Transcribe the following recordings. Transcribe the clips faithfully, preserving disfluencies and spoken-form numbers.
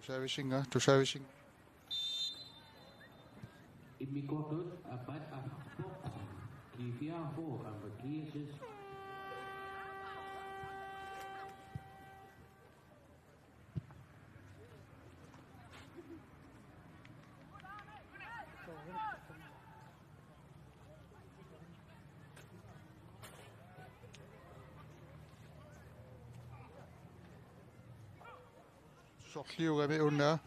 Tusaavisinga, tusaavisinga. Immikkoortuata aappaat arlaqarpoq. G fireogfyrre aamma G S S. Sorliugami una.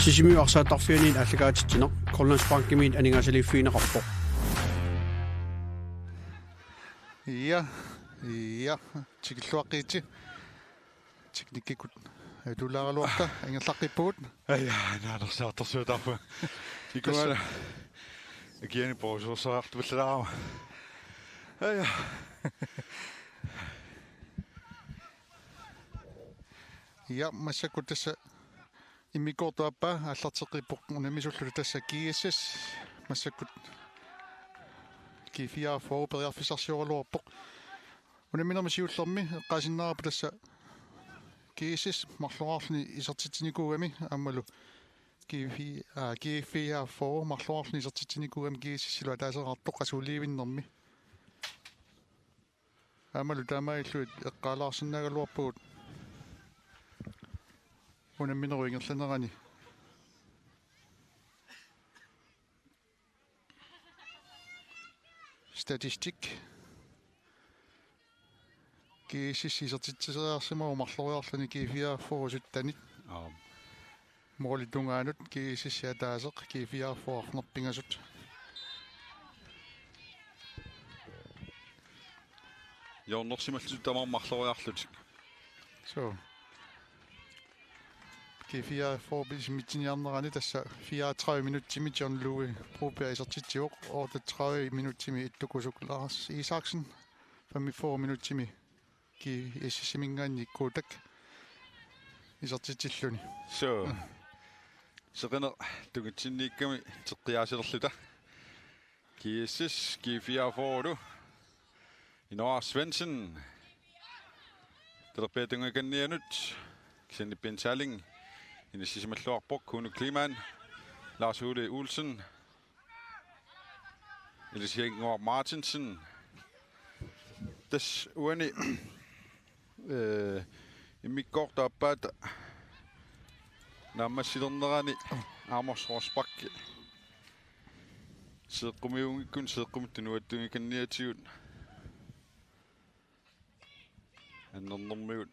Sisimiut arsaattarfianiit aallakaatitsineq Grønlandsbankimiit aningaasaliiffigineqarpoq. Ja, ja, tikilluaqqiitsi. Teknikkikkut ajutulaaraluarta ingerlaqqippugut. Aja, naanersaartorsuutaarpunga. Ikuana. Tassa. Ikiani poorsuussariartupallalaarama. Aja. Ja, massakkut tassa immikkoortup aappaa aallarteqqippoq unammisullu tassa G S S massakkut G fireogfyrre periarfissarsioraluarpoq. Unamminermi siullermi eqqaasinnaavarput tassa G S S marloriarluni isertitsinikuugami aammalu G F, aa, G F I R fyrre marloriarluni isertitsinikuugami G S S-ilu ataaseqartoq qasuliivinnermi. Aammalu taamaalillugit eqqaalaarsinnaagaluarpugut unamminerup ingerlanerani. Statistik. G S S isertitseriarsimavoq marloriarluni G F I R fyrre syttenit. Aap. Målip tungaanut G S S ataaseq, G F I R fyrre arnat pingasut. Hjørnersimallutik tamaasa marloriarlutik. So. G F I R fyrre pissimitsiniarnerani tassa fireogtredive minutsimi John Louis Broberg isertitsivoq, otteogtredive minutsimi ittukusuk Lars Isaksen, femogfyrre minutsimi G S S-iminngaanniit Kuutak isertitsilluni. So. Seqineq tungitsinniikkami teqqiaasilerluta. G S S, G F I R fyrre-lu. Inoa Svendsen. Talerpiata tungakannianut. Kisianni Ben Salling. Inissisimalluarpoq Kuno Kleemann. Lars Ole Olsen. Ilisiannguaq Martinsen. Tassa uani, eh, immikkoortup aappaata naammassilernerani Amos Rosbach. Seeqqumiunngikkuni seeqqumittut nuattungikanniatigut. Annernermigut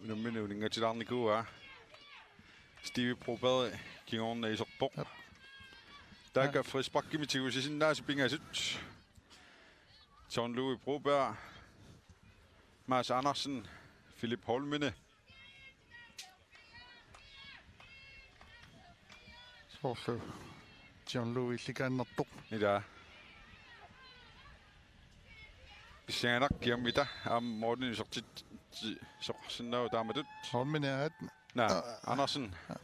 unammineq uninngatilaarnikuuaa. Steve Broberg kingorna iserpoq. Jep. Taakku frisparkimik tigusisinnaasut pingasut. John Louis Broberg, Mads Andersen, Philip Holmene. Soorlu John Louis illikaannartoq. Ilaa. Pissanganaq kiammita aamma målini isertit-, isersinnaavoq taamatut. Holmene aat. Naa, aa, Andersen. Aa.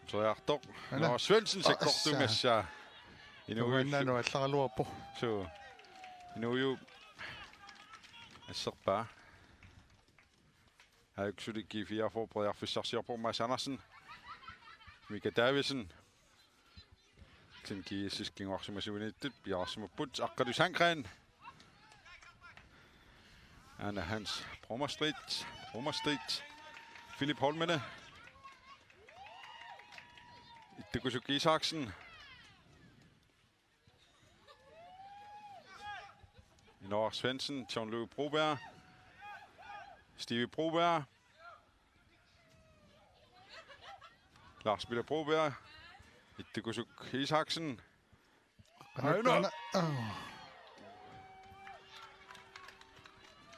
Teriartoq. Aana. Nå, Svendsen. Aa, sakkortuumik assa. Inuujuullu. Tamaannaanu allaraluarpoq. Suu. Inuujuup asserpaa. Ajuksuli G F I R fyrre periarfissarsiorpoq Mads Andersen. Mika Davidsen. Martin G S S kinguarsimasuiniittut piareersimapput. Aqqalu Sandgren. Anna Hans Brummerstrit. Brummerstrit. Philip Holmene. Ittukusuk Isaksen. Inoar Svendsen, John Louis Broberg, Stevie Broberg, Lars Peter Broberg, Ittukusuk Isaksen. Aina. Aina. Oh.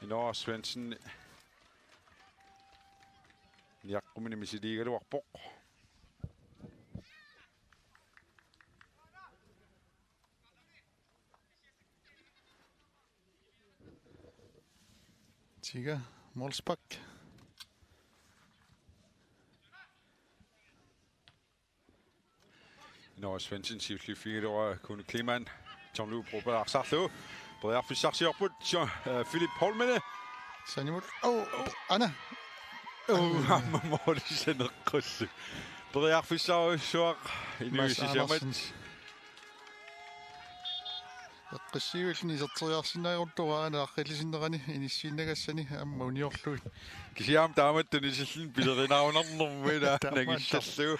Inoar Svendsen. Niaqqumini misiliigaluarpoq. Tiga, målspark. Nå, Svendsen siulliuffigilugu Kuno Kleemann. John Louis Broberg arsarlu. Periarfissarsiorput. John, øh, Philip Holmene. Sanimut. Oh, Anna. Oh, aamma måli saneqqullu. Periarfissarsuaq. Mads Inuisisamat. Andersen. Eqqissiivilluni iserteriarsinnaaguttoq aana aqqilissinnerani inissiinnagassani aamma uniorlugit. Kisianni taamatut tunisilluni pilerinarunarnermi ila. Taamaattoq. Nangissallugu.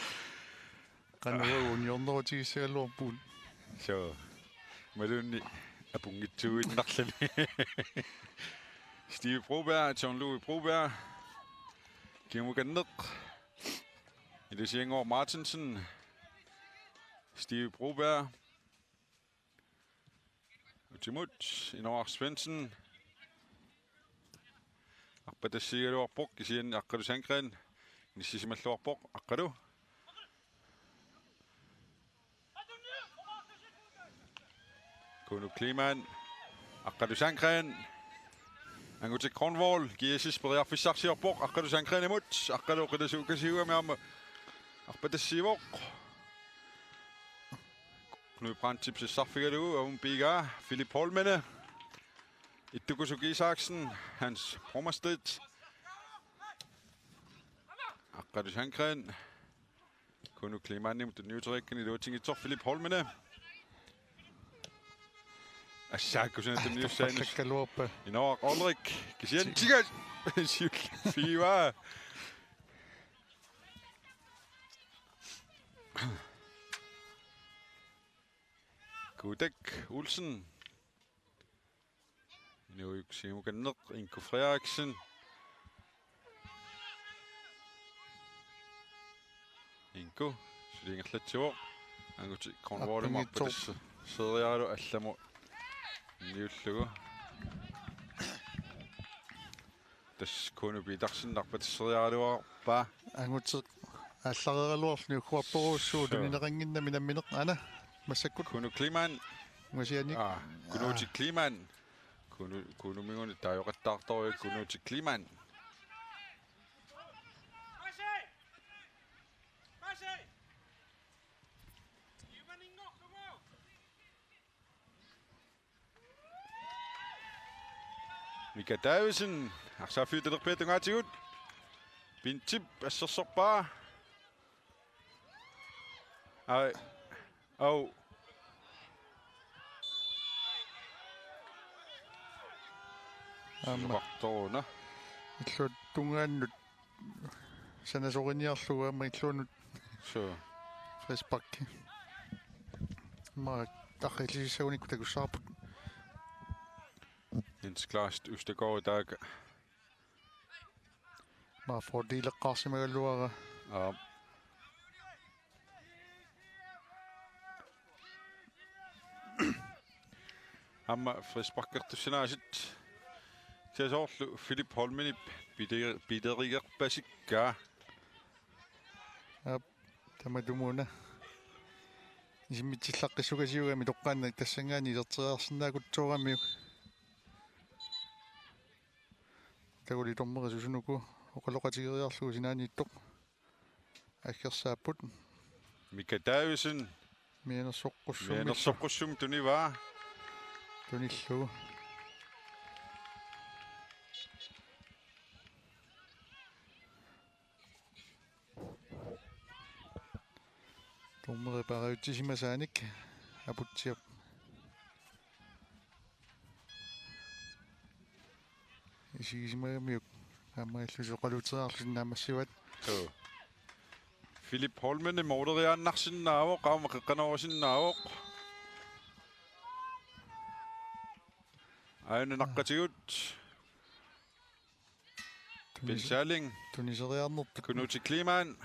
Qanoq uniornerutigissagalluarpugut. Suu. Imaluunniit apunngitsuuinnarluni. Steve Broberg, John Louis Broberg. Kimukanneq. Ilisiannguaq Martinsen. Steve Broberg. Utimut, Inoar Svendsen. Arpatassiigaluarpoq, kisianni Aqqalu Sandgren. Inissisimalluarpoq, Aqqalu. Kuno Kleemann. Aqqalu Sandgren. Angutik Kronvold, G S S periarfissarsiorpoq, Aqqalu Sandgrenimut, Aqqalu qilasu ukasiugami aamma arpatassiivoq. Knud Brandtip sassarfigalugu, aamma piigaa, Philip Holmene. Ittukusuk Isaksen, Hans Brummerstedt. Aqqalu Sandgren. Kuno Kleemannimut tunniuteriakkani iluatsinngitsoq Philip Holmene. Assaakkusunut tunniussaanut. Inoar Olrik. Kisianni tiga. Siulliuffigivaa. Kuutak Olsen. Inuup siumukanneq Inko Frederiksen. Inko, suli ingerlatsivoq. Anguti Kronvoldimut arpangitsoq. Arpatasseriaralugu allamut niullugu. Tassa Kuno Petersen arpatasseriaraluarpaa. Anguti aallareeraluarluni ukkuarporujussuuvoq. Suu. Tunineqannginnami nammineq aana massakkut. Kuno Kleemann. Ungasiannik. Aa, Kuno Kleemann. Kuno, Kuno minguni taajoqattaartorujuk Kuno Kleemann. Mika Davidsen, arsaaffiup talerpiata tungaatigut. Bentip assersorpaa. Ai. Au. Aamma. Siuqartoruna. Illuatungaannut sanasoriniarlugu aamma illuanut. Suu. Frispark. Aamma aqqilissagunikku takussavarput. Jens Klaas Østergaard taakku. Aamma fordeeleqqaarsimagaluara. Aap. Aamma frisparkertussanaasit. Tassa soorlu Philip Holmenip pide-, piderigerpasikkaa. Aap, tamatumuuna. Isimmitsillaqqissukasiugami toqqaannaq tassanngaanniit iserteriarsinnaakutsooramiuk. Taguli dommeri susunuku oqaloqatigeriarlugu sinaaniittoq aggersaapput. Mika Davidsen. Mianersoqqussummillu. Mianersoqqussummik tunivaa. Tunillugu. Ummeri paariutsisimasaanik Aputsiap isigisimagamiuk aamma illusoqaluuteriarlusi naammassivat. Suu. Philip Holmene mooleriaannarsinnaavoq, qaammat qeqqanoorusinnaavoq. Aajuna naqqatigut. Tunis-, Pil Salling. Tuniseriarnerput. Kunuti Kleemann.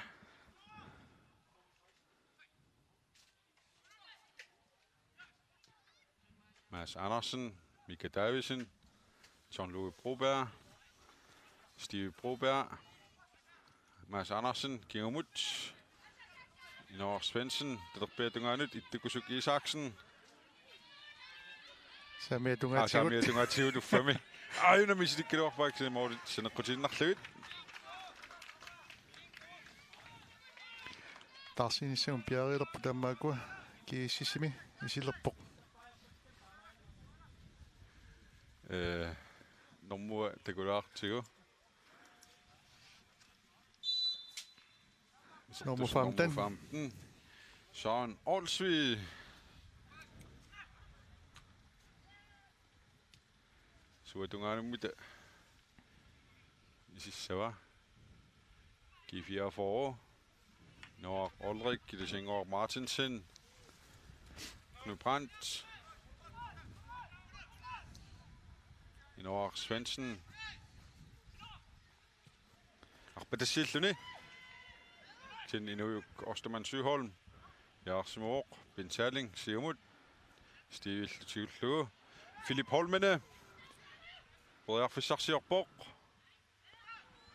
Mads Andersen, Mika Davidsen, John Louis Broberg, Steve Broberg, Mads Andersen, kingumut, Inoor Svendsen, talerpiata tungaanut, Ittukusuk Isaksen. Saamiata tungaatigut. Aa, saamiata tungaatigut uffami. Aajuna misilikkaluarpaa kisianni måli saneqqutiinnarlugu. Taarsiinissaguma piareerpoq taamaakkua G S S-imi isilerpoq. Ee, normu takulaartigu. Nummer femten. Nummer femten. Søren Olsvig. Suatungaanummi ta-, isissava. G fireogfyrre. Noah Ulrik, Kilisingor Martinsen. Knud Brandt. Noah Svendsen. Arpatassiilluni. Tin Inujuk Ostermann Søholm. Jaarsimuvoq. Pil Salling. Siumut. Stivillu tigullugu. Philip Holmene. Periarfissarsiorpoq.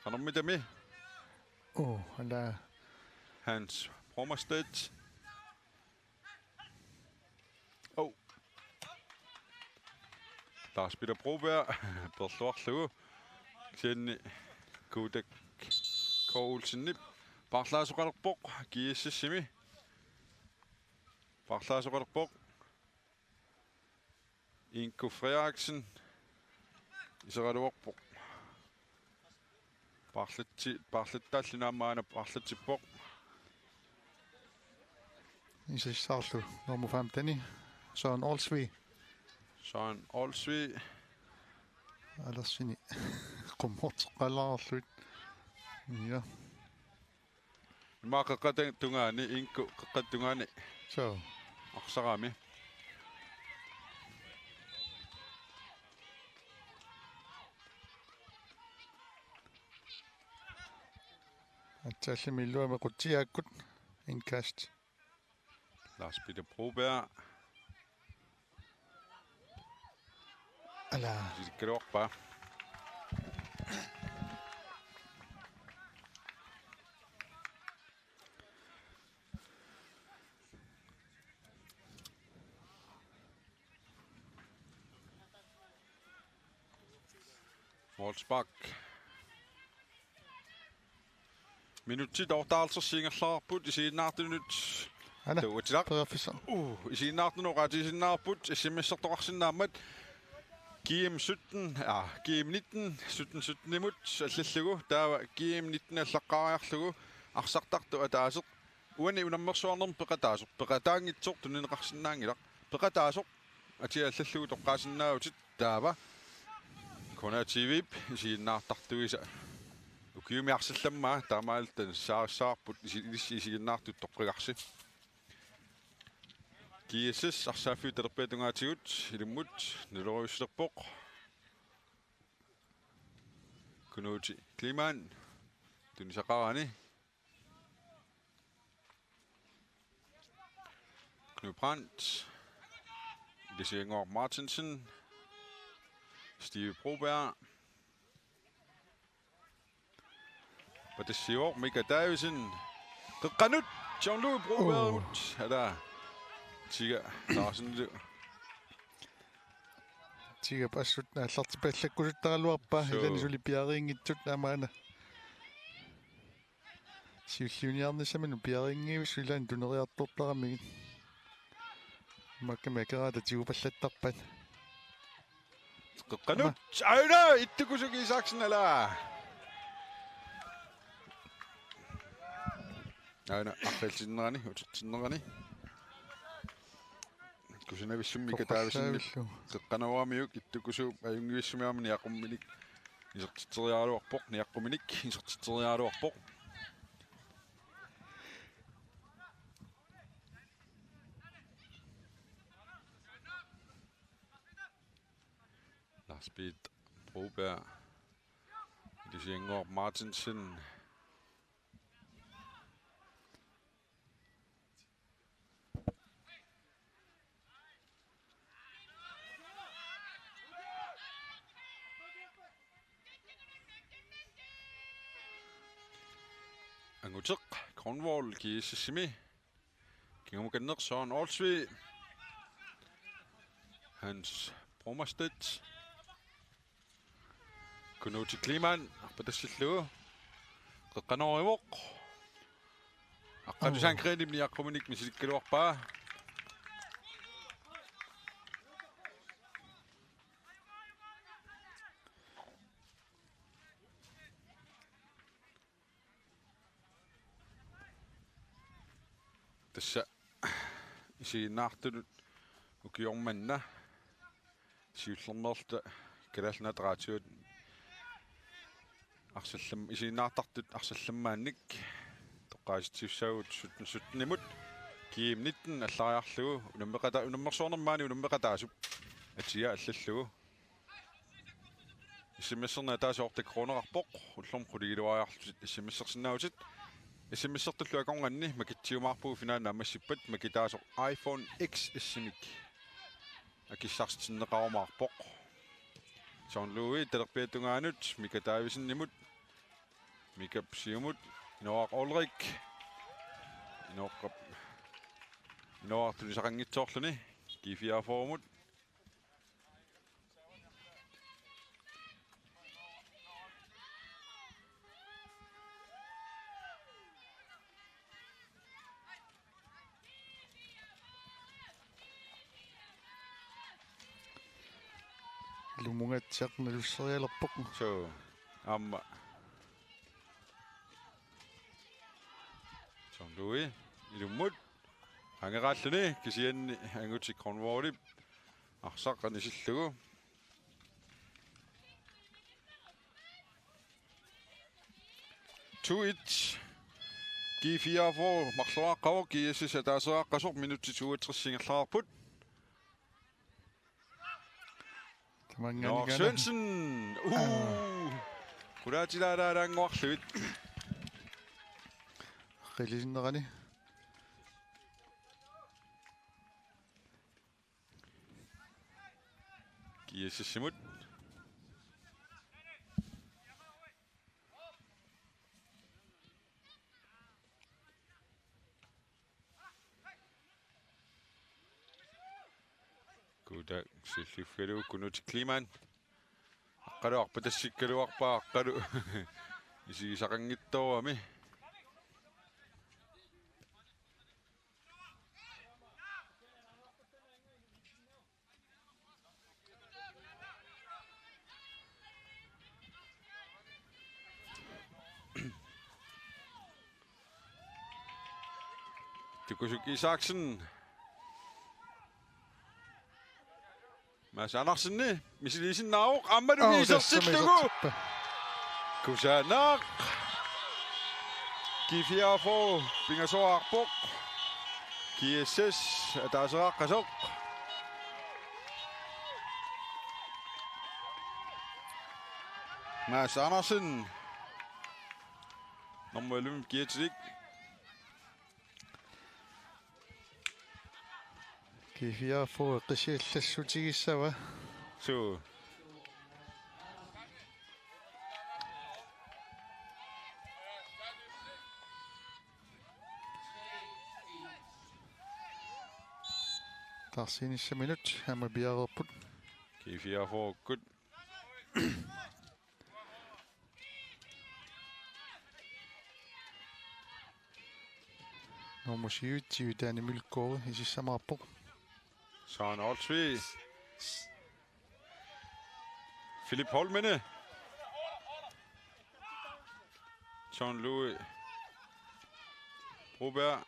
Qanormitami. Oh, ala. Hans Bromerstedt. Oh. Lars Peter Broberg. Perluarlugu. Kisianni Kuutak K. Olsenip. Paarlaasoqalerpoq. G S S-imi. Paarlaasoqalerpoq. Inko Frederiksen. Iseraluarpoq. Paarlatsi-, paarlattaalluni aamma aana paarlatsippoq. Isissaarlu nummer femten-i. Søren Olsvig. Søren Olsvig. Alersini. Qummorteqqalaarluit. Ja. Ima qeqqata tungaani, Inko qeqqata tungaani. Suu. Arsarami. Aatsaallimi illuami qutsiaakkut indkast. Lars Peter Broberg. Ala. Isikkaluarpaa. Målspark. Minutsit otteoghalvtreds ingerlareerput isiginnaartunut. Ana. Tuutsilaaq. Periarfissaq. Uh, isiginnaartunut oqaatigisinnaarput S M S-ertoqarsinnaammat. G M sytten, ah, G M nitten, sytten sytten-imut allallugu. Taava G M nitten allaqqaariarlugu. Arsartartoq ataaseq. Uani unammersuarnermi peqataasoq. Peqataanngitsoq tunineqarsinnaanngilaq. Peqataasoq. Atia allallugu toqqaasinnaavutit taava K N R T V-p isiginnaartartuisa. Ukiumi arsallammaa taamaalilluta saassaarput isi-, ilissi isiginnaartut toqqagarsi. G S S arsaaffiup talerpiata tungaatigut ilimmut naloriussilerpoq. Kunuuti Kleemann tunisaqarani. Knud Brandt. Ilisingor Martinsen. Steve Broberg. Patassioq Mika Davidsen. Qeqqanut John Louis Brobergimut. Oh. Ala. Tiga Larsen. Tigap assut aallartipallakkusuttaraluarpaa. Suu. Ilani suli piareerinngitsut aamma aana. Siulliuniarnissaminut piareerinngivissoq ilaanni tuneriartortaramigit. Makkami akeraata tigupallattarpaat. Qeqqanut. Aajuna Ittukusuk Isaksen ala. Aana arfalsinnerani, utertinnerani. Kusanavissummi Mika Davidsenip toqqassaavillu. Qeqqanooramiuk ittukusuup ajunngivissumik aamma niaqquminik isertitseriaraluarpoq, niaqquminik isertitseriaraluarpoq. Lars Peter Broberg. Ilisiannguaq Martinsen. Anguteq Grønvold G S S-imi. Kingumukanneq Søren Olsvig. Hans Bromerstedt. Kunuti Kleemann, arpatassillugu. Qeqqanoorivoq. Aqqalu Sandgrenip niaqquminik misilikkaluarpaa. Tassa isiginnaartunut ukioq manna siullermeerluta Kalaallit Nunaat Radiot arsallam-, isiginnaartartut arsallammaannik toqqaasitsissaagut sytten sytten-imut G M nitten allariarlugu unammeqata-, unammersuarnermi maani unammeqataasup atia allallugu. S M S-erneq ataaseq otte kroneqarpoq, ullormut qulingiluariarlutit S M S-ersinnaavutit. S M S-ertullu akornanni makitsiumaarpugut finaali naammassippat makitaasoq iPhone X S-imik akissarsitinneqarumaarpoq. John Louis talerpiata tungaanut Mika Davidsenimut, Mikap siumut Inooraq Olrik. Inooraq, Inooraq tunisaqanngitsoorluni G fireogfyrre-mut. Ilumunngatsiaq nalusserialerpoq. Suu, aamma. John Louis, ilummut. Angeraalluni, kisianni Anguteq Grønvoldip arsaq anisillugu. To et. G fireogfyrre marloraqqavoq, G S S ataaseriaqqasoq, minutsit toogtres ingerlareerput. Tamanganik Nå, Svendsen. Uh. Qulaatilaalaalaannguarlugit. Qilisinnerani. G S S-imut. Kuuta silliffigalugu Kunuti Kleemann. Aqqalu arpatassikkaluarpaa aqqalu isigisaqanngitsoorami. Tukusuk Isaksen. Mads Andersen, misiliisinnaavoq aammalu Aa, isertillugu. Tassami isertippa. Kusanaq. G fireogfyrre pingasoraarpoq. G S S ataaseriaqqasoq. Mads Andersen. Nummer elleve, Kietsilik. G fireogfyrre qisiallassutigissava? Suu. Taarsiinissaminut aamma piareerput. G fireogfyrre-kkut. Nummer syvogtyve, Danny Mølgaard, isissamaarpoq. Søren Olsvig. Philip Holmene. John Louis. Broberg.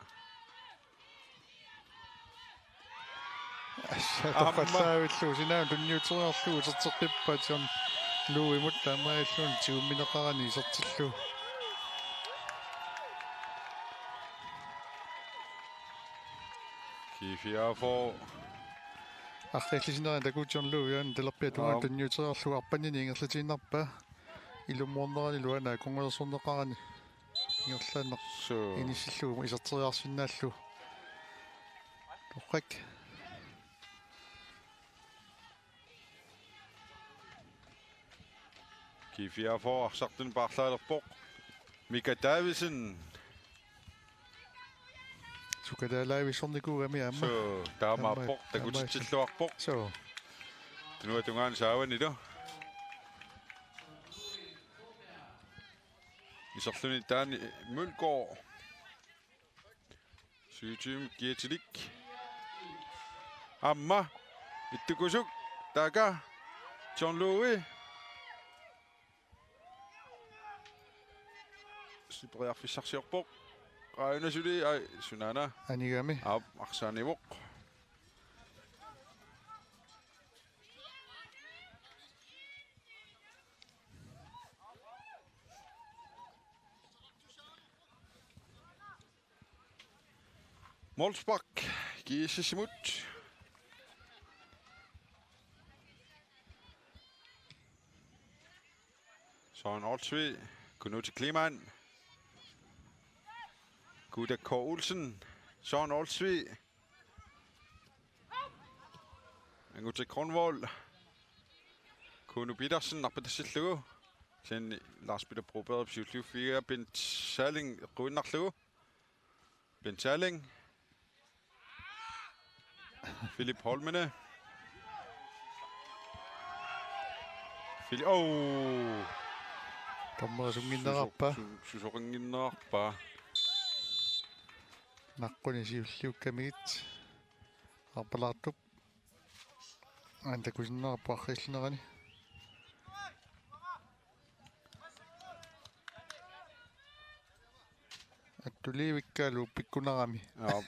Assa, aamma toqqallavillugu sinaanut tunniuteriarlugu uterteqqippaat John Louimut, taamaalilluni tigummineqarani isertillugu. G fireogfyrre. Arriillisineriaat takuuk John Louimut talerpiata tungaanut, aap, tunniuteriarlugu arpannini ingerlatiinnarpaa. Ilummuarneranilu aamma akunngussersorneqarani ingerlaannaq, suu, inissillugu iserteriarsinnaallugu. Torrak. G fireogfyrre arsartuni paarlaalerpoq. Mika Davidsen. Sukataalaavissornikuugami aamma. Suu, taamaappoq, aamma, aamma takutitsilluarpoq. Suu. Tunuata tungaanut saavanilu. Iserluni Dani Mølgaard. Syvogtyve kiatilik. Aamma. Ittukusuk. Taaka. John Louis. Siperiarfissarsiorpoq. Aajuna suli, ai, sunaana. Anigami. Aap, arsaanivoq. Målspark, G S S-imut. Søren Olsvig, Knuti Kleemann. Guda K. Olsen, Søren Olsvig. Anguti Grønvold. Kuno Petersen, arpatassillugu. Sen Lars Peter Broberg, siulliuffiga Bent Salling, eqquinnarlugu. Bent Salling. Philip Holmene. Philip, oh! Tammera sunnginnerarpa? Suso-, su-, susoqannginnerarpa? Naqquni siulliukkamigit. Arpalaartup. Aamma takusinnaavarput arriillinerani. Attuliivikkaalu uppikkunarami. Aap.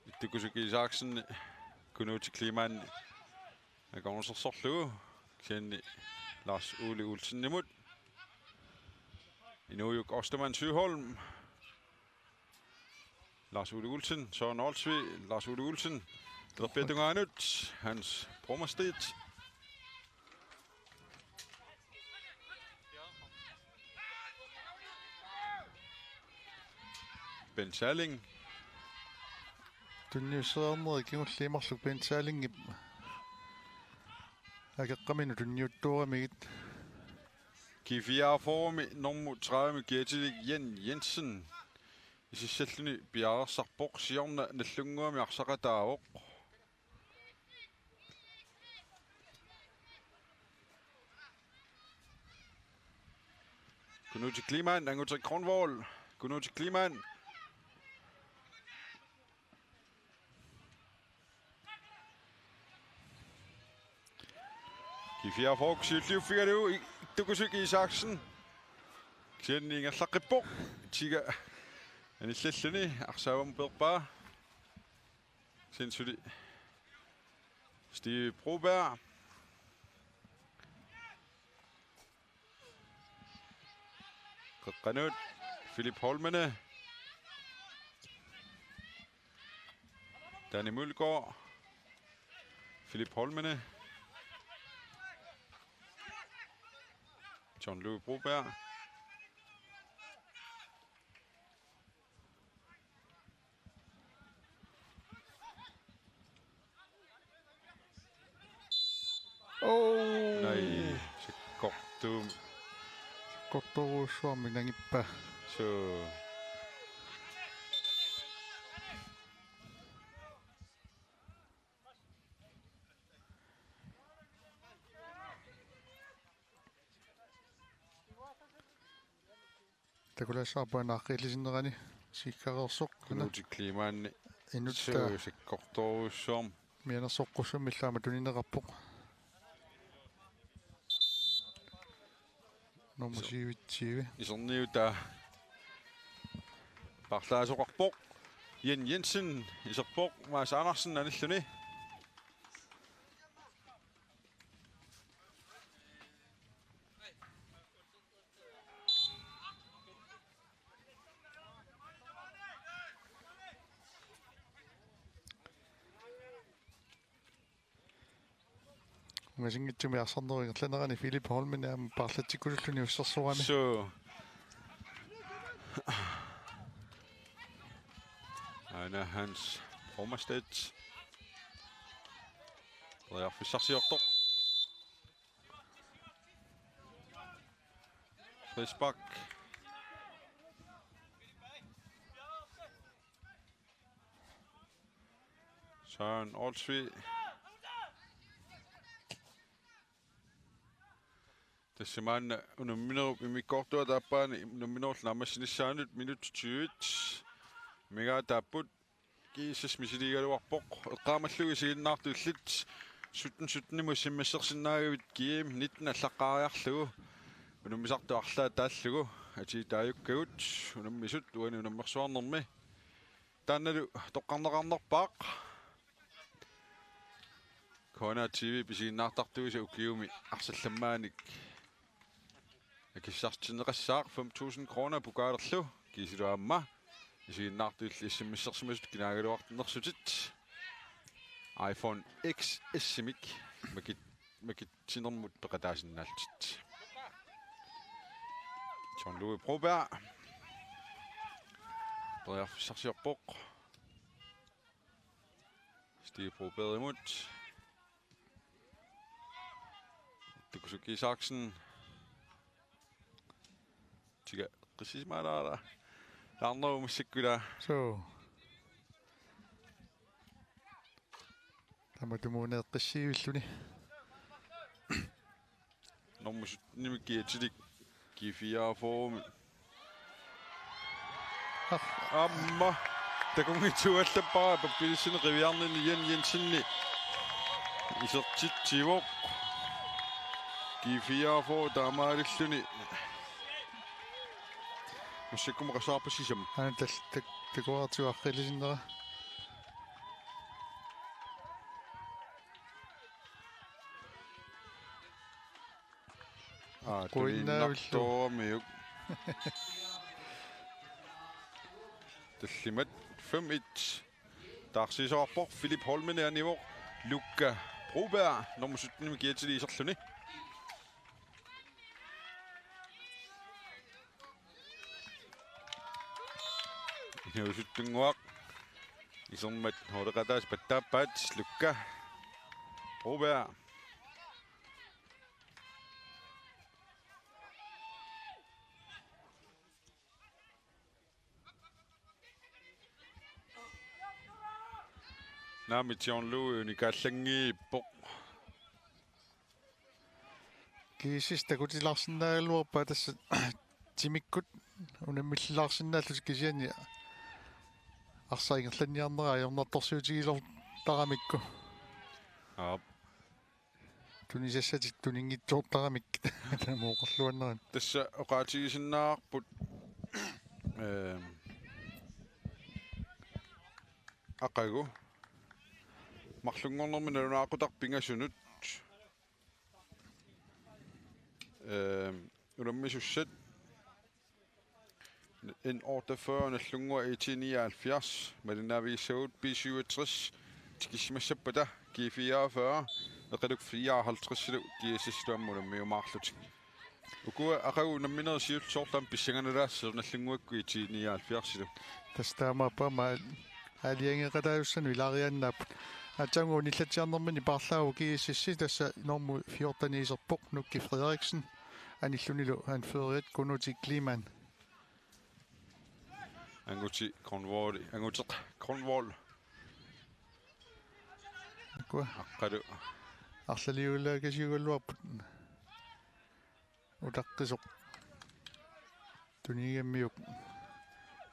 Ittukusuk Isaksen, Knuti Kleemann, akornusersorlugu, kisianni Lars Ole Olsenimut. Inuujuk Ostermann Søholm. Lars Ole Olsen, Søren Olsvig, Lars Ole Olsen. Talerpiata tungaanut, Hans Brummerstedt. Bent Salling. Tunniusseriarnerit kingulliit marluk Bent Sallingip akeqqaminut tunniuttuuramigit. G fireogfyrre-mi normu tredive-mi kiatilik Jan Jensen. Isissalluni piareersarpoq, siorna Nagdlunguami arsaqataavoq. Knuti Kleemann, Anguti Grønvold. Knuti Kleemann. G fireogfyrre siulliuffigalugu Ittukusuk Isaksen. Kisianni ingerlaqqippoq. Tiga anillalluni arsaavampeerpaa. Sen suli Steve Broberg. Qeqqanut Philip Holmene. Danny Mølgaard. Philip Holmene. John Louis Broberg. Oh. Nej, sakkortuum. Sakkortoorujussuarmik nangippaa. Suu. Takulaassavarput aamma arriillisinnerani sikkareersoq. Knuti Kleemann. Inuttaa. Suu, sakkortoorujussuarmik. Mianersoqqussummillu aamma tunineqarpoq. Nummer syvogtyve. Iserniutaa paarlaasoqarpoq. Jen Jensen iserpoq, Mads Andersen anilluni. Ungasinngitsumi arsarnerup ingerlanerani Philip Holmen aamma paarlatsikkusulluni ussersuarami. Suu. Aana Hans Bromastedt. Periarfissarsiortoq. Frispark. Søren Olsvig. Tassa maanna unamminerup immikkoortuata aappaani unamminerullu naammassinissaanut minut tyve. Migaataapput. G S S misiliigaluarpoq. Eqqaamallugu isiginnaartut illit sytten sytten-imut simmissersinnaagavit G M nitten allaqqaariarlugu. Unammisartut arlaat taallugu. Atii taajukkagut unammisut uani unammersuarnermi. Taannalu toqqarneqarnerpaaq. K N A T V pisiginnaartartuisa ukiumi arsallammaannik akissartinneqassaaq fem tusind kroner pokaalerlu kiisilu aamma isiginnaartut illit S M S-ersimasut kinaagaluarnersutit iPhone X S-imik makit-, makitsinermut peqataasinnaallutit. John Louis Broberg. Periarfissarsiorpoq. Stig Brobergimut. Tukusuki Isaksen. Tiga qissisimaalaara. Laarnerup massakkut ilaa. Suu. Tamatumuuna eqqissiivilluni. Nummer sytten-imi kiatilik G fireogfyrre-mi. Ah. Aamma. Takunngitsuallappara pappilissinni qiviarninni Jen Jensenip isertitsivoq. G fireogfyrre taamaalilluni. Massakkut qassaarpa sisam. Aana tal-, tak-, takuartigu aqqilisinnera. Aa, quinnavillu. Tuniinnartooramiuk. Tallimat fem et. Taarsiisoqarpoq Philip Holmeni anivoq Luka Broberg nummer sytten-imi kiatili iserluni. Inuusuttunnguaq. Isermat hooleqataasut pattaappaat Luka Broberg. Naamik John Louis unikaallanngippoq. G S S takutilaarsinnaagaluarpaa tassa timikkut unammillilaarsinnaallutik kisianni arsaq ingerlanniarnera ajornartorsiutigilertaramikku. Aap. Tunisassatik tuninngitsoortaramik taama oqarluarnerat. Tassa oqaatigisinnaavarput, ehm, aqagu marlunngornermi nalunaaqutaq pingasunut, ehm, unammisussat N otteogfyrre Nagdlunguaq E T nioghalvfjerds, malinnaavigissagut B syvogtres tikissimassappata G fireogfyrre, Eqaluk fireoghalvtreds-ilu G S S-ilu aamma unammiumaarlutik. Ukua aqagu unamminerit siulliit soorlu aamma pissanganalaassasoq Nagdlunguakkut E T nioghalvfjerds-ilu. Tassa taamaappoq aamma aalajangeeqataassanut ilaariaannaapput. Aatsaannguaq unillatsiarnermini paarlaavoq G S S-i, tassa normu fjorten iserpoq Nuki Frederiksen. Anillunilu anføreriat Kunuti Kleemann. Anguti Grønvold, Anguteq Grønvold. Ukua. Aqqalu. Arlaliulaakasiugaluarput. Utaqqisoq. Tunigamiuk.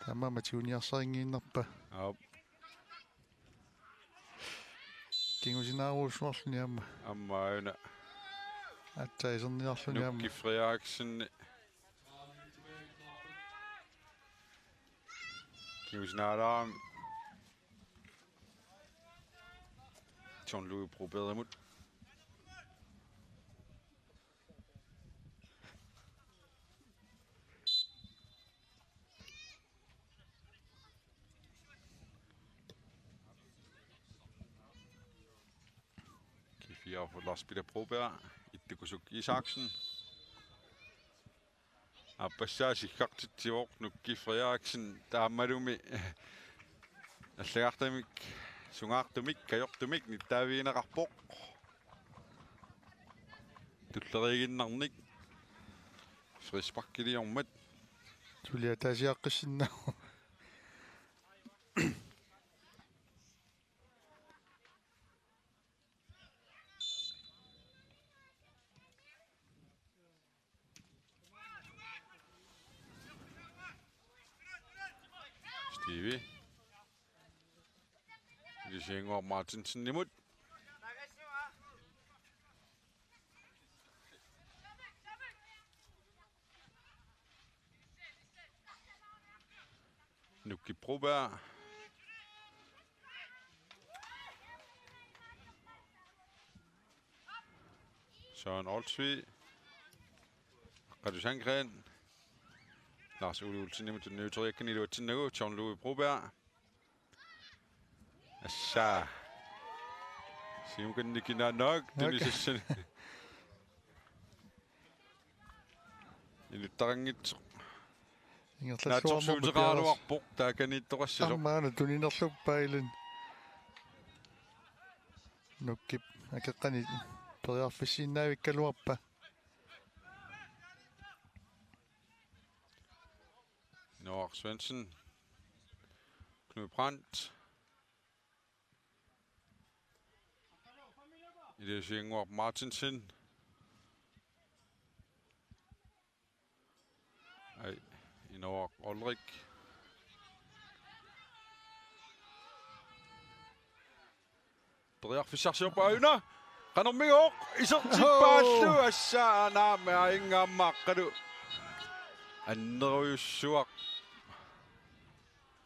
Taamaammat tiguniarsarinngiinnarpaa. Aap. Kingusinaaruussuarluni aamma. Aamma aajuna. Aatsaat iserniarluni aamma. Nuki Frederiksen. Kingusinaalaarami. John Louis Brobergimut. G fire for Lars Peter Broberg, Ittukusuk Isaksen. Aappassaa siggartitsivoq Nuki Frederiksen taamaalumi allagartamik, sungaartumik, kajortumik nittaavigineqarpoq. Tulleriiginnarnik frisparkiliormat. Suliataasiaqqissinnaavoq. Stevie. Ilisiannguaq Martinsenimut. Nuki Broberg. Søren Olsvig. Aqqalu Sandgreen. Lars Ole Olsenimut tunniuteriakkani iluatsinnagu John Louis Broberg. Assa. Siumukanni kinaannaaq. Okay. Tunisassani. Inuttaranngitsoq. Ingerlassuarnermut naatsorsuuteqaraluarpoq taakaniittoqassasoq. Aamma una tuninerluppaa ilaa. Nukip akeqqani periarfissiinnaavikkaluarpaa. Noah Svendsen. Knud Brandt. Ilisiannguaq Martinsen. Ai, Inoaq Olrik. Periarfissarsiorpoq aajuna. Qanormigooq isertippaallu. Oh. Assa naamik aajunngaammaaqqalu. Annerujussuaq.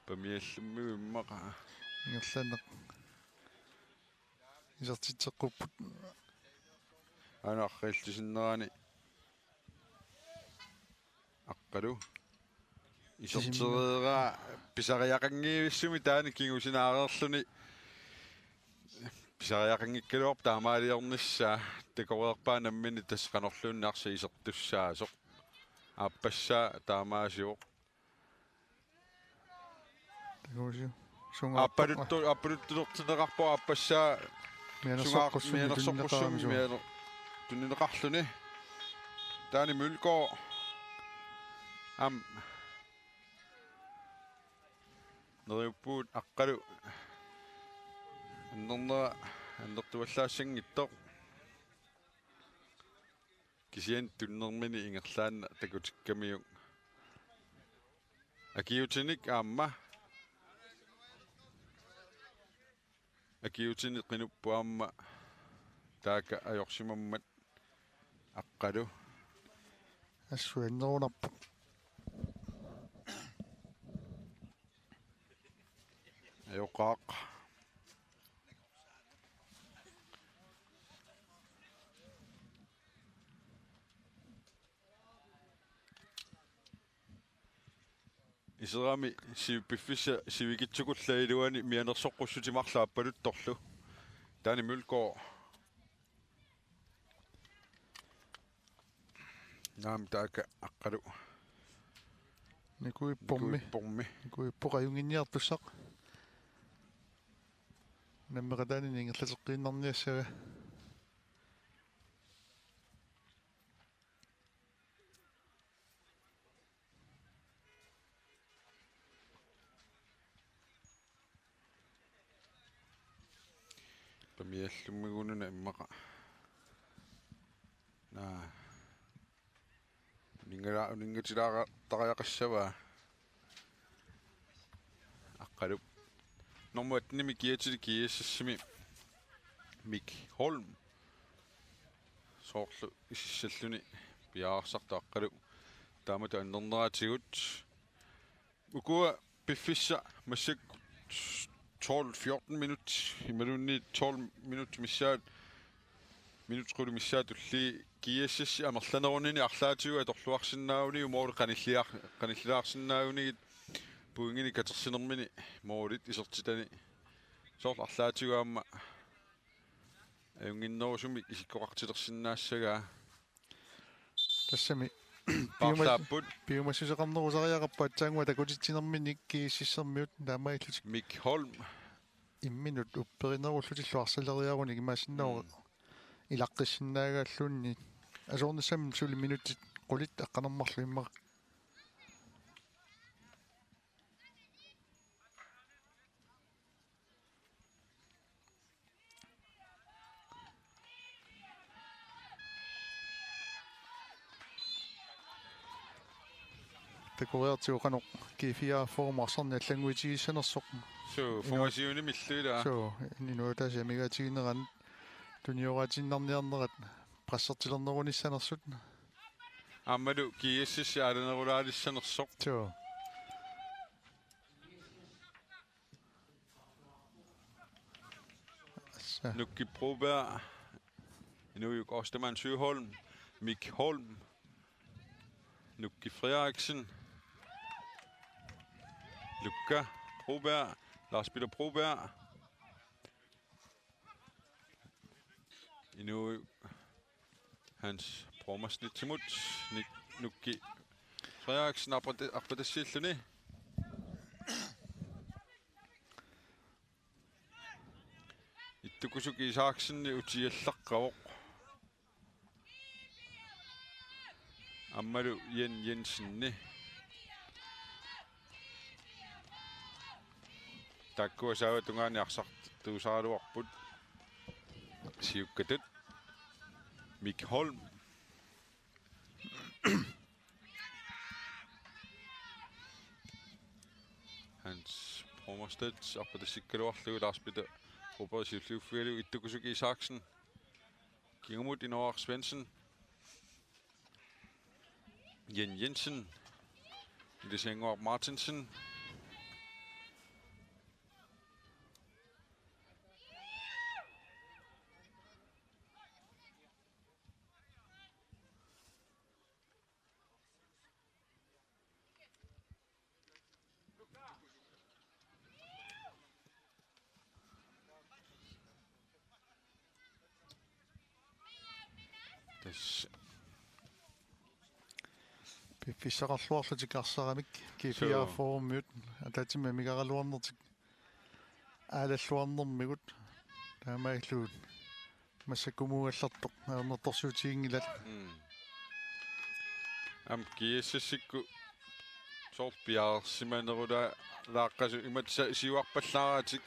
Pamiallummigu immaqa. Ingerlaannaq. Isertitseqqupput. Aana arriillisinnerani. Aqqalu. Isertereeraa pisariaqanngivissumik taanna kingusinaareerluni. Pisariaqanngikkaluarpoq taamaaliornissaa takoreerpaa nammineq tassa qanorluunniit arsaq isertussaasoq. Aappassaa taamaasivoq. Takusiu. Sungaartoq. Appaluttu-, appaluttulertinneqarpoq aappassaa. Mianersoqqussummik sungaar-, mianersoqqussummik tunnineqarami. Mianer-, tunnineqarluni. Taani Mølgaard. Am. Neriuppugut Aqqalu. Annernera annertuallaassanngitsoq. Kisianni tunnermini ingerlaannaq takutikkamiuk. Akiuutinik aamma. Akiuutinik qinupput aamma. Taaka ajorsimammat Aqqalu. Assut annerunarpoq. Ajoqaaq. Iserami sivipiffissaq sivikitsukullaat iluani mianersoqqussutit marluk appaluttorlu. Taani Mølgaard. Naamik taaka Aqqalu. Nikuippormi. Nikuippormi. Nikuippoq ajunnginniartussaq. Nammeqataanini ingerlateqqiinnarniassava. Pamiallummigununa immaqa. Naa. Uninngala-, uninngatilaartariaqassavaa. Aqqalu. Nummer attenimi kiatili G S S-imi. Mik Holm. Soorlu isissalluni piareersartoq aqqalu taamatut annerneratigut. Ukua piffissaq massakkut tolv fjorten minut, imaluunniit tolv minut missaat, minut qulit missaat tulliit G S S amerlanerunini arlaatigut atorluarsinnaaguniuk, måli qanilliar-, qanillilaarsinnaaguniuk pointinik katersinermini målit isertitani. Soorlu arlaatigut aamma ajunnginnerusumik isikkoqartilersinnaassagaa. Tassami piumas-, paarlaapput. Piumassuseqarnerusariaqarpoq aatsaannguaq takutitsinerminni G S S-ermiut taamaalillutik. Mik Holm. Imminut upperinerullutillu arsaleriarunik imaassinnaavoq. Mm. Ilaqqissinnaagaalluunniit. Asoornissami suli minutsit qulit aqqaneq-marluk immaqa. Takoriartigu qanoq G fire-p form arsarneq allannguitigissanersoq. Suu, inu-, formationimi illugu ilaa. Suu, inuit ataaseq amigaatiginerat tunioraatiinnarniarnerat pressertilernerunissanersut. Aammalu G S S aalanerulaalissanersoq. Suu. Assa. Nukki Broberg. Inuujuk Ostermann Søholm. Mik Holm. Nukki Frederiksen. Lukka Broberg. Lars Peter Broberg. Inuujuk Hans Bromerstedtimut, Nik-, Nukki Frederiksen arpata-, arpatassiilluni. Ittukusuk Isaksenip utiallaqqavoq. Aammalu Jen Jensenip. Taakkua saavat tungaani arsartuusaraluarput. Siukkatut. Mik Holm. Hans Bromerstedt arpatassikkaluarlugu Lars Peter Broberg siulliuffigalugu Ittukusuk Isaksen. Kingumut Inooraq Svendsen. Jen Jensen. Ilisiannguaq Martinsen. Tassa. Piffissaqarluarlutik arsaramik G fire-p formiut ataatsimik amigaraluarnertik aalalluarnermigut taamaalillutik. Massakkumuugallartoq ajornartorsiutiginngilat. Mm. Aamma G S S-ikkut soorlu piareersimanerulaaqqasut imatut sa-, siuarpallaaratik.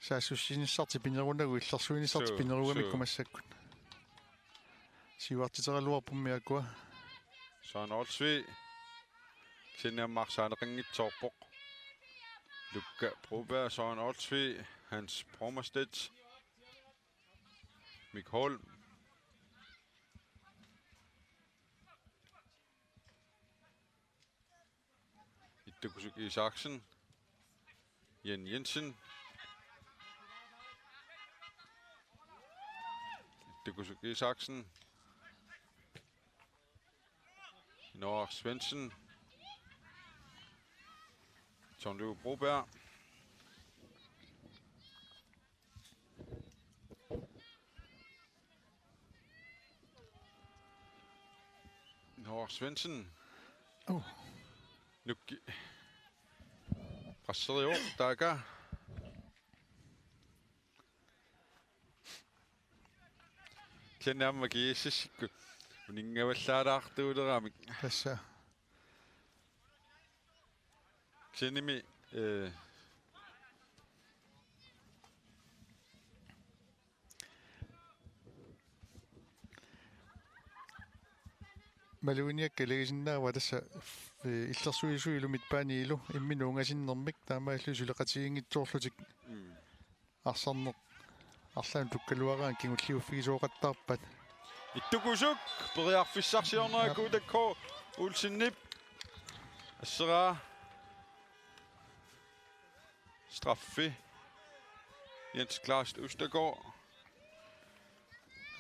Saassussinissartik pinerunagu illersuinissartik pinerugamikku massakkut. Siuartiteraluarpummi akua. Søren Olsvig. Kisianni aamma arsaaneqanngitsoorpoq. Lukka Broberg, Søren Olsvig, Hans Bromerstedt, Mik Holm. Ittukusuk Isaksen. Jen Jensen. Ittukusuk Isaksen. Noah Svendsen. John Løve Broberg. Noah Svendsen. Oh. Nukki. Presserivoq taakku. Kisianni aamma G S S-ikkut uninngavallaalaartuuleramik. Tassa. Kisiannimi, eh, maluginiakkat ilagisinnaavaat tassa, eh, illersuisuilu midtbaniilu imminut ungasinnermik taamaalilluni suleqatigiinngitsoorlutik. Mm. Arsarneq arlaannik tukkaluaraangat kingulliuffigisooqattaarpaat. Ittukusuk periarfissarsiornera Aap. Kuutakko Olsenip. Asseraa. Straffi. Jens Klaas Østergaard.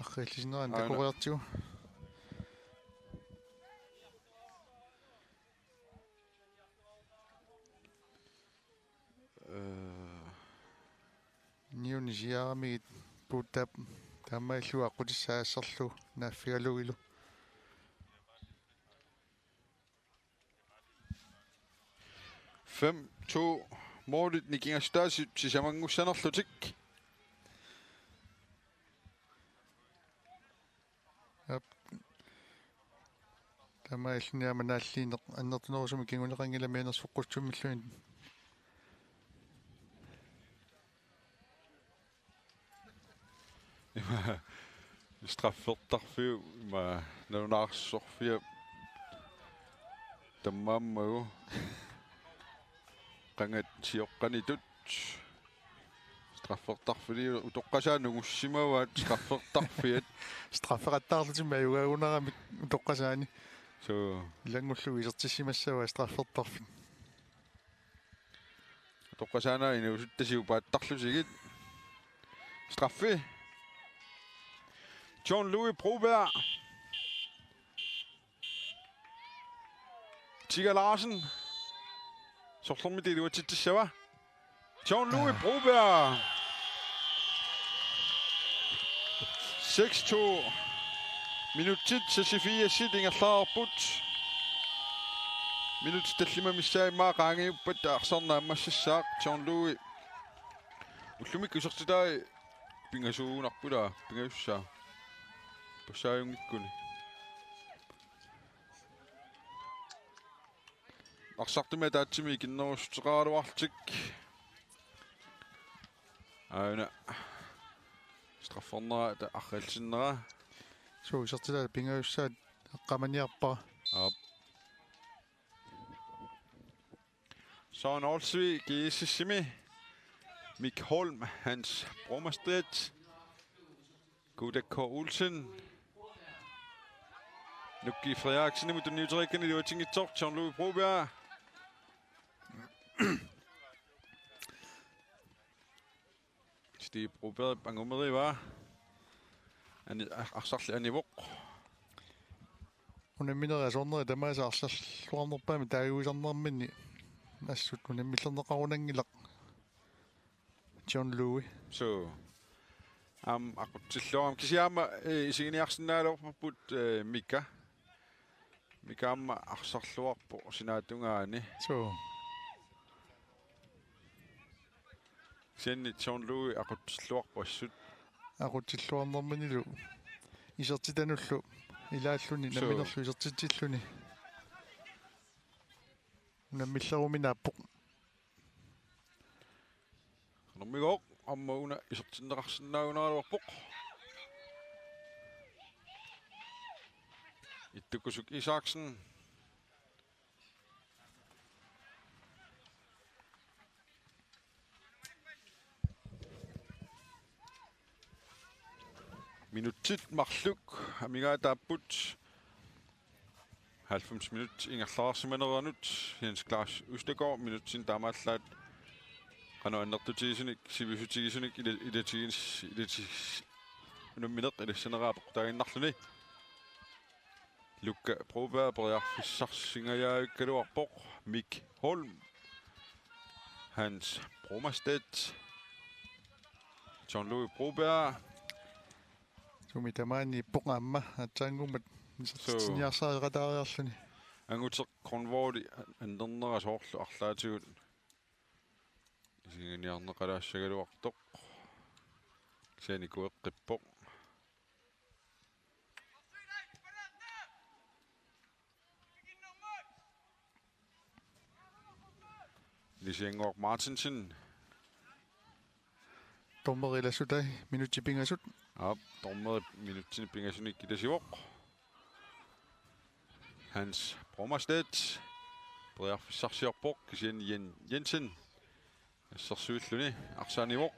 Arriillisinnerani Aana. Takoriartigu. Øh. Niunisiaramigit puuttaap taamaallu aqqutissaassallu naaffigalugilu. Fem to målit nikingassutaasut sisamanngussanerlutik. Aap. Taamaalilluni aamma naalliinneq annertunerusumik kinguneqanngilaq mianersoqqussummilluni. Ima straffertarfiup ima nalunaarsorfiup tammaammagu qangat sioqqanitut. Straffertarfiliu utoqqasaat nungussimavaat straffertarfiat. Straffeqattaarlutik ajugaagunaramik utoqqasaani. Suu. Ilanngullugu isertissimassavaat straffertarfik. Utoqqasaanera inuusuttasiupaattarlusigit. Straffi. John Louis Broberg. Tigger Larsen. Sorlermik iluatsitsissava. John Louis Broberg. Seks to. Minutsit seksogfirsit ingerlareerput. Minutsit tallimat missaat immaqa qaangiuppat arsaq naammassissaaq John Louis. Ullumikkut isertitai pingasuugunarput ilaa, pingajussaaq. Passaajunngikkunik. Arsartumik ataatsimik ikinnerussuteqaraluarlutik. Aana. Straffernerata arriillisinneraa. Suu, isertitai pingajussaat eqqaamaniarpara. Aap. Søren Olsvig, G S S-imi. Mik Holm, Hans Bromastedt. Kuutakko Olsen. Nukki Frederiksenimut tunniuteriikkanik iluatsinngitsoq, John Louis Broberg. Steve Broberg angumerivaa. Ani-, ar-, arsarli anivoq. Unamminerit asoornerit tamaasa arsarluarnerpaamik taaguisarnerminni assut unammillerneqarunanngilaq John Louis. Suu. Aamma aqutsilluarami kisianni aamma, eh, isiginiarsinnaagaluarparput, eh, Mika. Mika aamma arsarluarpoq sinaatungaani. Suu. Kisianni John Louis aqutsilluarpoq assut. Aqutsilluarnerminilu isertitanullu ilaalluni. Suu. Namminerlu isertitsilluni. Unammilleruminaappoq. Qanormigooq aamma una isertinneqarsinnaagunaraluarpoq. Ittukusuk Isaksen. Minutsit marluk amigaataapput. Halvfems minut ingerlaarsimaneranut Jens Claus Østergaard minutsinik taamaallaat qanoq annertutigisunik, sivisotigisunik, ila-, ilatigis-, ilatigis-, unammineq ilassaneraa peqqutaaginnarluni. Luka Broberg periarfissarsingajavikkaluarpoq. Mik Holm. Hans Bromastedt. John Louis Broberg. Sumi tamaani ippoq aamma aatsaannguamik isertitsiniarsareqataariarluni. Anguteq Grønvold annernera soorlu arlaatigut isiginiarneqalaassagaluartoq. Kisianni kueqqippoq. Ilisiannguaq Martinsen. Dommeri ilassutai minutsit pingasut. Aap, dommeri minutsinik pingasunik ilasivoq. Hans Brummerstedt periarfissarsiorpoq, kisianni Jen Jensen assersuilluni arsaq anivoq.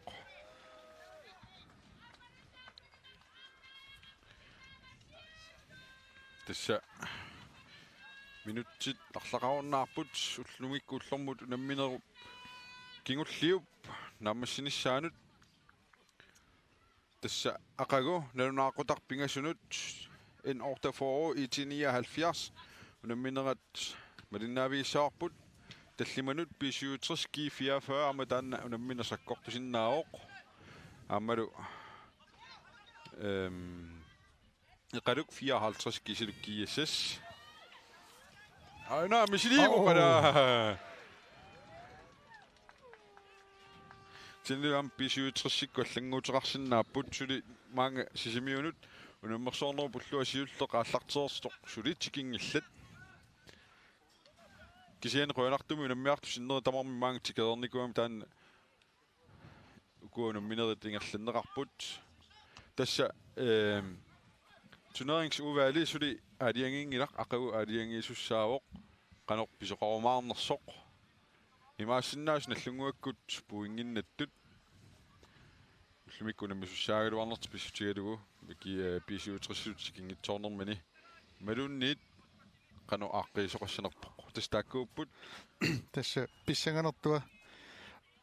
Tassa minutsit arlaqarunnaarput, ullumikkut ullormut unamminerup kingulliup naammassinissaanut. Tassa aqagu nalunaaqutaq pingasunut N otteogfyrre I T nioghalvfjerds unamminerat malinnaavigissavarput. Tallimanut B syvogtres G fireogfyrre aamma taanna unammineq sakkortusinnaavoq. Aammalu, ehm, Iqaluk fireoghalvtreds kiisalu G S S. Aana misiliivoq. Au. Qala. Kisianni aamma B syvogtresikkut allannguuteqarsinnaapput, suli maanga Sisimiunut unammersuarnerup ullua siulleq aallartereersoq suli tikinngillat. Kisianni qujanartumik unammiartut sinneri tamarmik maanga tikereernikuugamik taanna ukua unamminerit ingerlanneqarput. Tassa, ehm, turneringsudvalgi suli aalajangiinngilaq, aqagu aalajangiisussaavoq qanoq pisoqarumaarnersoq. Imaassinnaavoq nallunnguakkut pointinnattut. Ullumikkut unammisussaagaluarnertik pissutigalugu, miki, eh, B syvogtresisut tikinngitsoornermini. Imaluunniit qanoq aaqqiisoqassanerpoq. Tassa taakkuupput. Tassa pissanganartua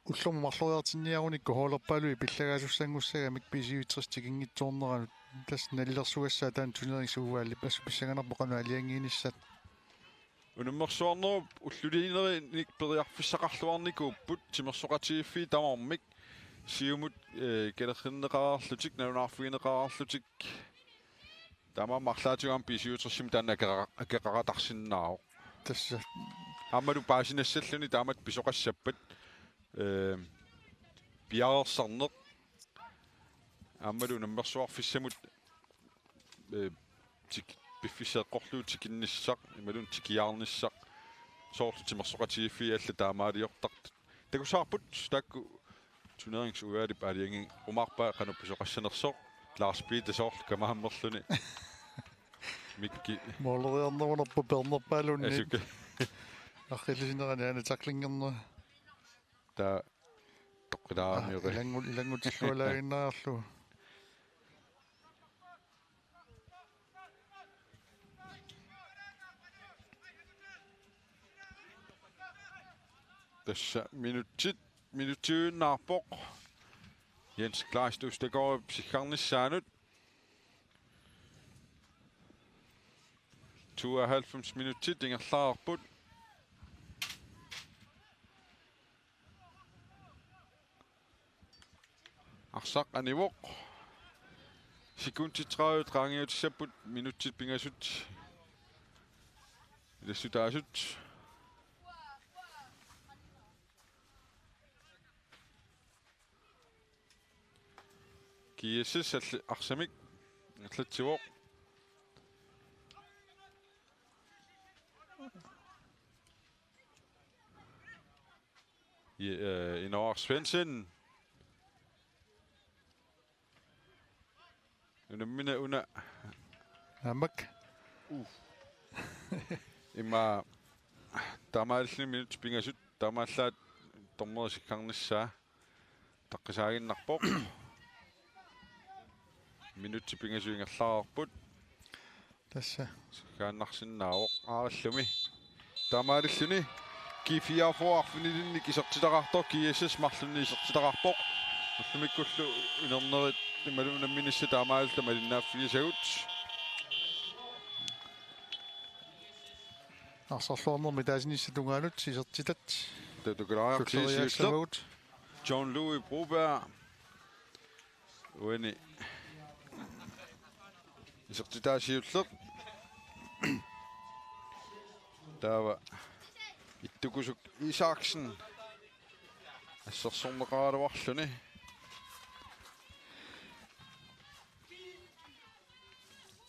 ullormut marloriartinniarunikku holderpaalui pillagaasussanngussagamik B syvogtres tikinngitsoorneranut. Tassa nalilersugassaat taanna turneringsudvalgip, assut pissanganarpoq qanoq aalajangiinissat. Unammersuarnerup ulluliinerinik periarfissaqarluarnikuupput timersoqatigiiffiit tamarmik, siumut, eh, kalerrinneqareerlutik, nalunaarfigineqareerlutik. Taamaammat arlaatigut aamma B syvogtresimi taanna akeqa-, akeqaqatarsinnaavoq. Tassa. Aammalu paasinassalluni taamatut pisoqassappat, eh, piareersarneq. Aammalu unammersuarfissamut, eh, tik-, piffissaq eqqorlugu tikinnissaq, imaluunniit tikiaarnissaq, soorlu timersoqatigiiffiit allat taamaaliortartut. Takussavarput taakku turneringsudvalgip aalajangiirumaarpaa qanoq pisoqassanersoq, Lars Peter soorlu kamaammerluni. Mikki. Mooleriarnerunerpoq peernerpaaluunniit. Asuki. Arrillisinerani aana tacklingerneq. Taava toqqilaarami. Ah, uri. Ilanngu-, ilanngutillualaaginnariarlugu. Tassa minutsit, minutsiujunnaarpoq Jens Kleist Østergaardip sikkarnissaanut. Tooghalvfems minutsit ingerlareerput. Arsaq anivoq. Sekundit tredive qaangiutissapput, minutsit pingasut ilassutaasut. G S S alli-, arsamik ingerlatsivoq. Ja, øh, Inoar Svendsen. Unammineq una. Aamma. Uh. Ima taamaalilluni minutsit pingasut taamaallaat dommeri sikkarnissaa taqqisaaginnarpoq. Minutsit pingasut ingerlareerput. Tassa. Sikkaannarsinnaavoq aarallumi. Taamaalilluni G fireogfyrre arfinilinnik isertitaqartoq, G S S marlunnik isertitaqarpoq. Ullumikkullu inernerit imaluunniit unamminissat taamaalilluta malinnaaffigisagut. Arsarluarnermi taasinissap tungaanut isertitat. Tatukulaariartii siulleq. Tulleriaassavagut. John Louis Broberg. Uani isertitaa siulleq. Taava Ittukusuk Isaksen assersorneqaraluarluni.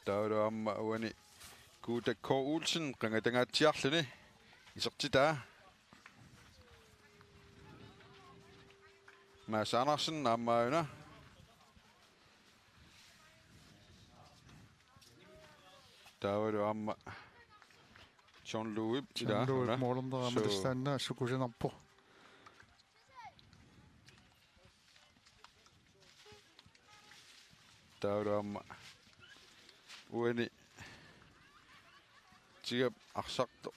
Taavalu aamma uani Guuta K. Olsen qangatangaatsiarluni isertitaa. Mads Andersen aamma una. Taavalu aamma John Louis, John Louis, una. Moolernera. So. Aamma tassaanna sukusinarpoq. Taavalu aamma uani tigap arsartoq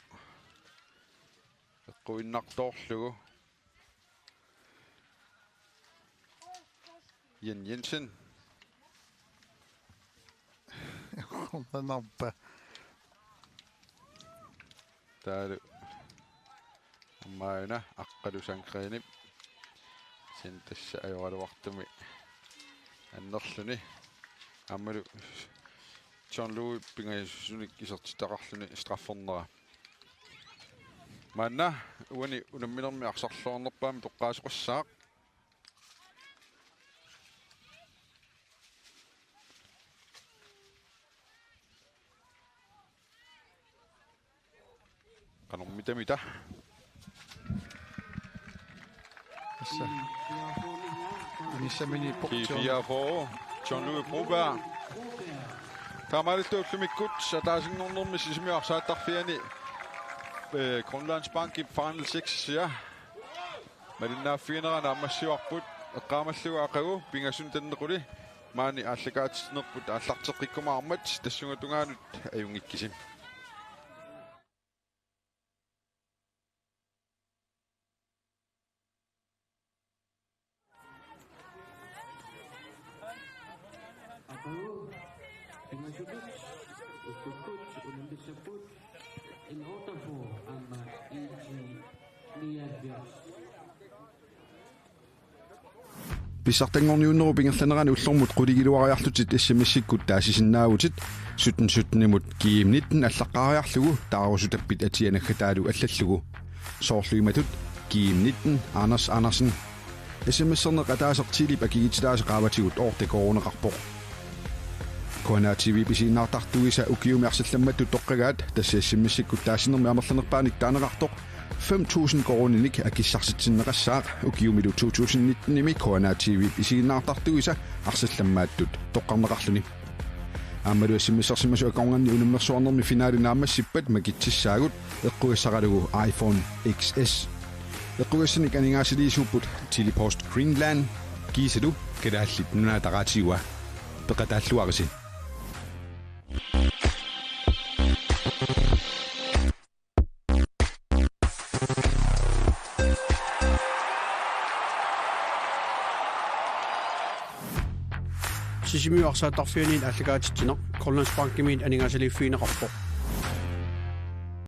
eqquinnartoorlugu. Jan Jensen. Qunanarpa. Taavalu aamma una Aqqalu Sandgrenip. Sen tassa ajoraluartumik annerluni. Aammalu John Louis pingasunik isertitaqarluni straffernera. Maanna uani unamminermi arsarluarnerpaamik toqqaasoqassaaq. Qanormita-mita. Tassa. Inissaminiippoq. P fireogfyrre. John Louis Broberg. Taamaalilluta ullumikkut ataasinngornermi Sisimiut arsaattarfianni, eh, Grønlandsbanken Final Six-ia malinnaaffiginera naammassivarput, eqqaamallugu aqagu pingasunut tannequli maani aallakaatitsinerput aallarteqqikkumaarmat, tassunga tungaanut ajunngikkisi. Aqagu, pingasutut, ukkukkut, unammissapput, N otteogfyrre aamma I G nioghalvfjerds. Pissartanngorniunnerup ingerlanerani ullormut qulingiluariarlutit S M S-ikkut taasisinnaavutit, sytten sytten-imut G M nitten allaqqaariarlugu taarusutappit atia naggataalu allallugu. Soorlu imatut: G M nitten, Anders Andersen. S M S-erneq ataaseq Telep akikitsitaasa qaavatigut otte koruuneqarpoq. K N R T V-p isiginnaartartuisa ukiumi arsallammattut toqqagaat, tassa S M S-ikkut taassinermi amerlanerpaanik taaneqartoq fem tusind koruuninik akissarsitsineqassaaq, ukiumilu to tusind nitten-imi K N R T V-p isiginnaartartuisa arsallammaattut toqqarneqarluni. Aammalu S M S-ersimasut akornanni unammersuarnermi finaali naammassippat makitsissaagut eqqugassaralugu iPhone X S. Eqqugassanik aningaasaliisuupput Telepost Greenland kiisalu Kalaallit Nunaata Radiua. Peqataalluarisi. Sisimiut arsaattarfianniit aallakaatitsineq Grønlandsbankimiit aningaasaliiffigineqarpoq.